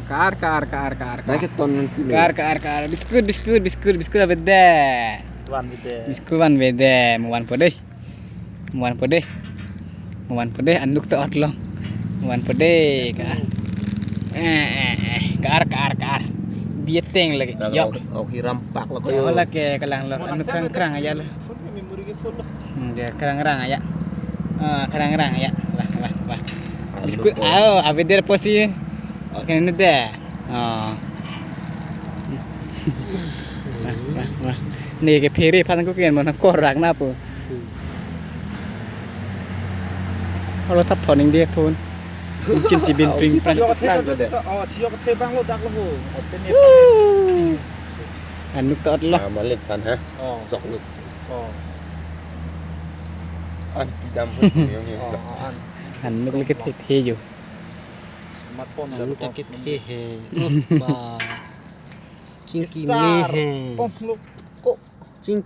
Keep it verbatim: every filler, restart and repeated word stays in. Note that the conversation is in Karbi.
Ka-ar, ka-ar, ka-ar, ka-ar, ka-ar. Dak keton nang kilo. Ka-ar, ka-ar, ka-ar. Biskut, biskut, biskut, biskut, avedetvan avedetvan. Biskut vanvedetvan. Mo vanpo dei. Mo vanpo dei. Mo vanpo dei, anuk ta otlo. Mo vanpo dei, ka-ar. Eh, eh, eh. Ka-ar, ka-ar, ka-ar. Bieteng lagi. Dak yok. Au, au hiram pak lo ko yo. Ola ke kalang lo. Anuk krang-krang aja lo. Hmm, dia krang-krang aja. Ah, krang-krang aja. Wah, wah, wah. Biskut, oh, avedetvan pusi. Oke, ini deh. Oh. Wah, wah, wah. Ni ke phere phan ko ken mana korak na po. Olo tap thoning dia phone. Chin chin bin pring prang. Yok the, oh, yok the bang lo dak lo ho. Open ni. Anuk ta otlo. Ah, malik pan ha. Oh. Sok lut. Oh. An pidam pun yung yung. Oh, an. Anuk lagi the the jo. Mat pon. Anuk ta kethe he. Oh, ba. Chingki me he. Pon lo ko. Ching